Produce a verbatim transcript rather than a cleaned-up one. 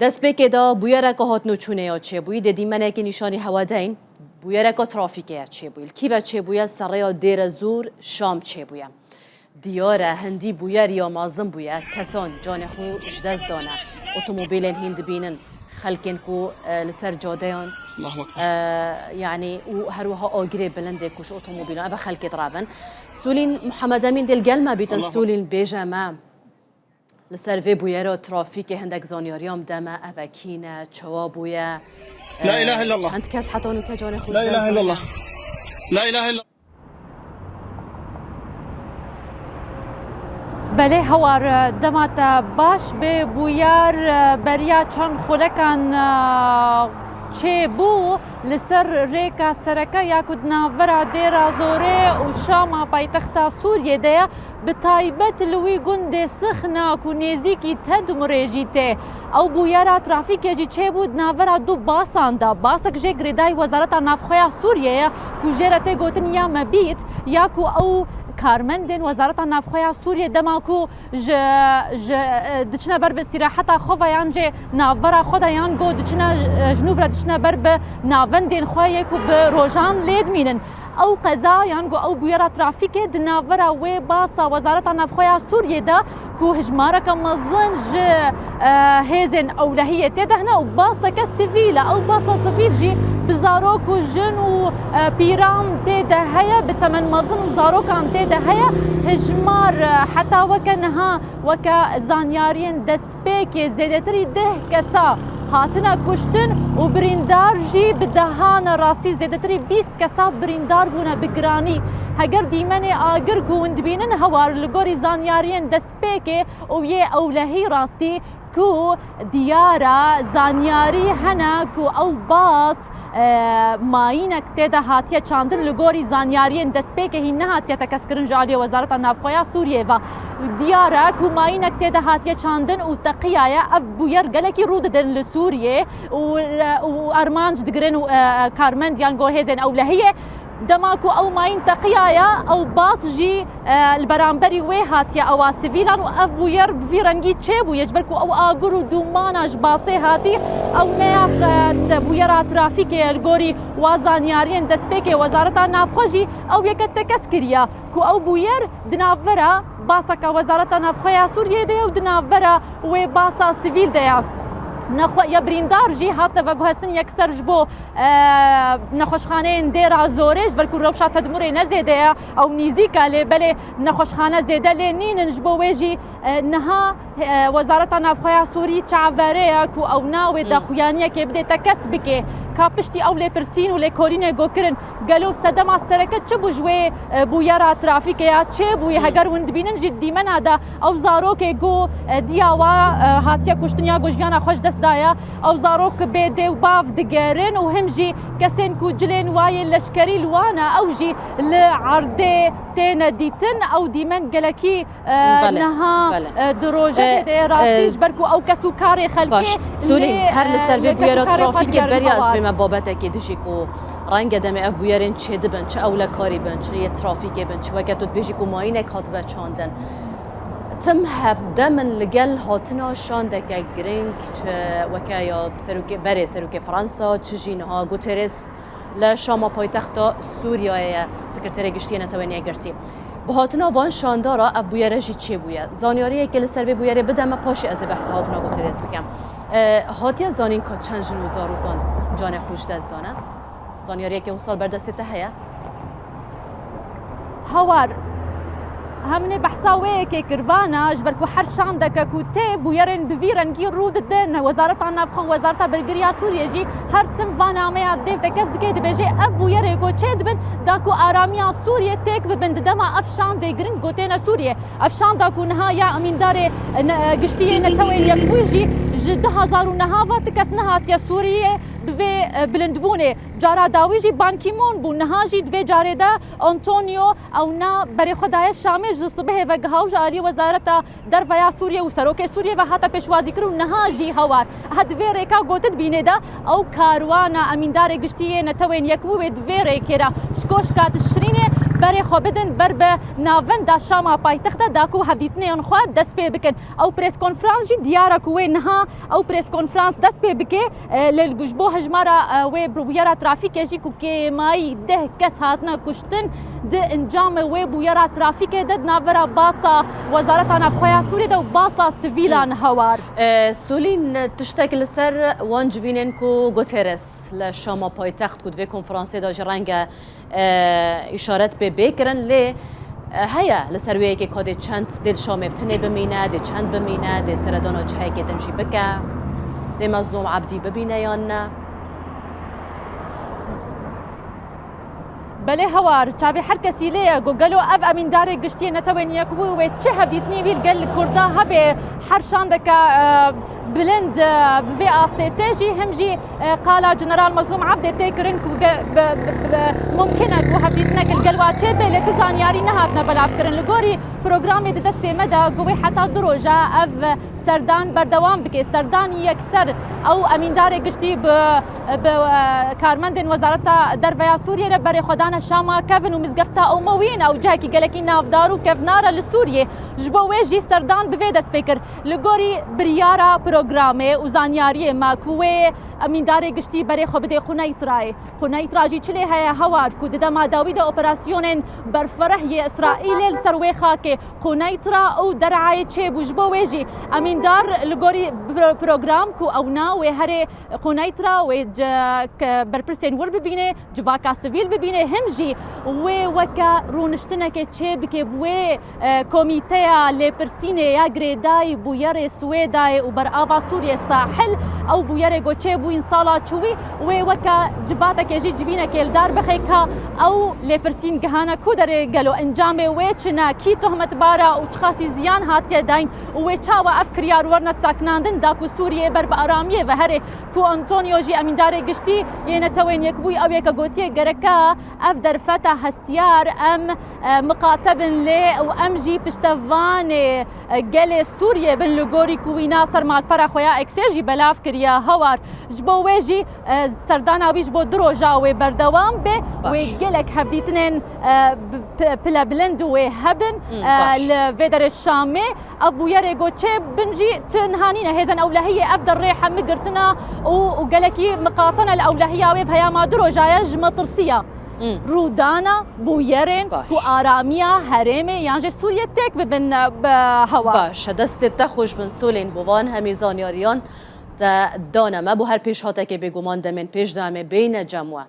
Destpêkê de bûyereka hatnûçûnê ya çêbûyî dê dîmenekî nîşanî hewe deyn. Bûyereka trafîkê ye çêbûyî. Li kî ve çêbûye? Li ser rêya Dêrezûr Şam çêbûye. Diyar e, hindî bûyer ya mezin bûye. Kesan canê xwe ji dest dane. Otomobîlên hîn dibînin. Xelkên ku, e, li ser cadeyan, Allahu Ekber. E, yanî û her wiha agirê bilind ê ku ji otomobîlan, ev e xelkê direvin. Sûlîn Muhammed Emîn dê li gel me bîtin. Allahu Sûlîn bêje me. Li ser vê bûyera trafîkê hindek zanyariyan bide me, ev e kî ne, çawa bûye? La ilahe illallah. Çend kes heta nûke canê xwe ji dest dane? La ilahe illallah. Belê Hawar, dema te baş bê, bûyer beriya çend xulekan çêbû li ser rêka sereke ya ku di navbera Dêra Zorê û Şama paytexta Sûriyê de ye. Bi taybet li wî gundê Sixna ku nêzîkî Tedmurê jî tê. Ew bûyera trafîkê jî çêbû di navbera du basan de. Basek jê girêdayî Wezareta Navxweya Sûriyê ye ku jê re tê gotin ya mebît ya ku ew karmendên Wezareta Navxweya Sûriyê dema ku ji, ji, e, diçine ber bi îstîraheta xwe ve yan jê navbera xwe de yan go diçine, e, ji nû re diçine ber bi navendên xwe yê ku bi rojan lê dimînin. Ew qeza yan ku ew bûyera trafîkê di navbera wê basa Wezareta Navxweya Sûriyê de ku hijmareke mezin ji, e, hêzên ewlehiyê tê de hene û baseke sivîl e. Ew basa sivîl jî bi zarok û jin û, e, pîran tê de heye, bi temen mezin û zarokan tê de heye. Hijmar, e, heta weke niha, weke zanyariyên dest pêkê zêdetirî deh kesa hatine kuştin û birîndar jî bi dehan e, rastî zêdetirî bîst kesa birîndar bûne bi giranî. Heger dîmenê agir ku hûn dibînin Hawar li gorî zanyariyên destpêkê û yê ewlehî rastî ku diyar e, zanyarî hene ku ew bas e, mayînek tê de hatiye çandin, li gorî zanyariyên destpêkê hîn nehatiye tekezkirin ji aliyê Wezareta Navxweya Sûriyê ve. Diyar e ku mayînek tê de hatiye çandin û teqiyaye. Ev bûyer gelekî rû didin li Sûriyê û, û armanc digirin û, e, karmend yan go hêzên ewlehiyê. Dema ku ew mayîn teqiyaye, ew bas jî e, li beramberî wê hatiye ewa sivîlan û ev bûyer bi vî rengî çêbûye, ji ber ku ew agir û dûmana ji basê hatî, ew neya, e, te-, bûyera trafîkê ye. Li gorî wa zanyariyên destpêkê Wezareta Navxwe jî ew yeke tekez kiriye ku ew bûyer di navbera baseke Wezareta Navxwe ya Sûriyê de ye û di navbera wê basa sivîl de ye. Nexwe-, ya birîndar jî hate veguhestin yekser ji bo e, nexweşxaneyên Dêra Zorê, ji ber ku rewşa Tedmurê ne zêde ye, ew nîzîk e, lê belê nexweşxane zêde lê nînin. Ji bo wê jî, e, niha, e, Wezareta Navxweya Sûrî çavere ye ku ew nawê daxuyaniyekê bidê tekez bike. Ka piştî ew lêpirsîn û lêkolînê go kirin, gelo sedema sereke çi bû ji wê, e, bûyera trafîkê ya çêbûyî? Heger hûn dibînin jî dîmena de ew zarokê go, e, diya wa, e, hatiye kuştin ya go jiyana xwe ji dest daye, ew zarok bê dê û bav digerin û him jî kesên ku cilên wa yê leşkerî li wan e, ew jî li erdê têne dîtin. Ew dîmen gelekî, e, Belê, niha, belê. e, di rojevê E, de ye rastî, e, ji ber ku ew kes û karê xelkê Baş. Sûlîn, lê, her li e, ser vê lê kes û bûyera karê xwe trafîkê digerin beriya ez hewar. bême babetekê dijî ku renge demê ev bûyerên çêdibin, çi ewlekarî bin, çi yê trafîkê bin, çi weke tu dibêjî ku mayînek hatibe çandin. Tim hevdem in li gel hatina şandeke girîng, çi weke ya serokê, berê serokê Fransa, çi jî niha Guterres li Şama paytexta Sûriyeyê ye, Sekreterê Giştî yê Netewên Yekgirtî. Bi hatina van şandara ev bûyere jî çêbûye. Zanyariyekê li ser vê bûyerê bide me, paşê ez ê behsa hatina Guterres bikim. E, hatiye zanîn ka çend jin û zarokan canê xwe ji dest dane? Zanyariyekê wisa li ber destê te heye? Hawar, em ê behsa wê yekê kir vana, ji ber ku her şandeke ku tê bûyerên bi vî rengî rû didin, Wezareta Navxwe, Wezareta Bergiriya Sûriyê jî her tim va nameya dêv tekez dike, dibêje ev bûyerê ku çêdibin, da ku aramiya Sûriyê têk bibin di dema ev şandê giring ku têne Sûriyê. Ev şanda ku niha ya emîndarê ne-, giştî yê Netewên Yekbûyî jî ji du hezar û neha ve ti kes nehatiye Sûriyê bi vê, e, bilindbûnê. Cara dawî jî Ban Ki-moon bû. Niha jî di vê carê de Antonio ew na berê xwe daye Şamê, ji sibehê ve giha û ji alî Wezareta Derve ya Sûriyê û Serokê Sûriyê ve hate pêşwazîkirin û niha jî Hawar. Ehe, di vê rêka gotin dibînê de ew karwana emîndarê giştî yê Netewên Yekbûyî wê di vê rêkê re ji koşka Tişrînê berê xwe bidin ber bi navenda Şama paytexta da ku hevdîtinên xwe dest pê bikin. Ew prêskonferans jî diyar e ku wê niha ew prêskonferans dest pê bike, e, lê ji bo hejmara, e, wê bûyera trafîkê jî ku kêmayî deh kes hatine kuştin, di encamê wê bûyera trafîkê de di navbera basa Wezareta Navxwe ya Sûriyê de û basa sivîlan hewar. E, Solîn, tiştek li ser wan civînên ku Guterres li Şama paytext ku di vê konferansê de jî reng e, e, îşaret pê bê kirin, lê, e, heye li ser wê yekê ka dê çend, dê di Şamê bi tinê bimîne, dê çend bimîne, dê seredana cihekê din jî bike, dê Mezlûm Ebdî bibîne yan ne? Belê hewar, çavê her kesî lê ye ku gelo ev emîndarê giştî yê Netewên Yekbûyî wê çi hevdîtinî wî li gel Kurda hebe, her şandeke, e, bilind, e, bi vê astê tê jî, him jî, e, qala General Mezlûm Ebdê tê kirin ku ge-, bi, bi, bi, mumkin e ku hevdîtinek li gel wa çêbe, lê tu zanyarî nehatine belavkirin. Li gorî programê di destê me de ku wê heta du roja ev serdan berdewam bike. Serdan yekser ew emîndarê giştî bi, bi, e, karmendên Wezareta Derve ya Sûriyê re berê xwe dane Şama kevin û mizgefta Umewiyên ew cihekî gelekî navdar û kevnar e li Sûriyê. Ji bo wê jî serdan bi vê dest pê kir. Li gorî biryara programê û zanyariyê me ku wê emîndarê giştî berê xwe bidê Quneyitrayê. Quneyitrayê jî çi lê heye hewar ku di dema dawî de operasyonên berfereh yê Îsraîlê li ser wê xakê Quneytra û Derayê çêbû. Ji bo wê jî emîndar li gorî pro-, program ku ewna wê herê Quneytra, wê ci-, ke-, berpirsên wir bibîne, civaka sivîl bibîne, him jî wê weke rûniştinekê çêbike bi wê, e, komîteya lêpirsînê ya girêdayî bûyerê Swêdayê û berava Sûriyê Sahil, ew bûyerê ku çêbûyîn sala çûyî, wê weke civatekê jî civînekê li dar bixe ka ew lêpirsîn gihane ku derê, gelo encamê wê çi ne, kî tohmetbar e û çiqasî ziyan hatiye dayîn û wê çawa ev kiryar werne sekinandin da ku Sûriyê ber bi aramiyê ve here. Ku Antonio jî emîndarê giştî yê Netewên Yekbûyî ew yeke gotiye, gereke ev derfeta hestiyar em, e, miqate bin lê û em jî piştevanê, e, gelê Sûriyê bin, li gorî ku wîna ser malpera xwe ya Eksê jî belav kiriye hewar. Ji bo wê jî, e, serdana wî ji bo du roja wê berdewam be. Baş. Wê gelek hevdîtinên, e, bi-, pi-, pilebilind wê hebin, Hmm, e, baş. Li vê derê Şamê. Ev bûyerê ku çêbin jî ti niha nîne. Hêzên ewlehiyê ev derê hemî girtine û, û gelekî miqate ne li ewlehiya wê bi heyama du roja ye ji metirsiya Hmm. rûdana bûyerên Baş. ku aramiya herêmê yan jî Sûriyê têk bibin, e, bi hewa. Baş, destê te xweş bin Solîn bo van hemî zanyariyan te dane me. Bo her pêşhatekê bêguman demên pêş de em ê bêne cem we.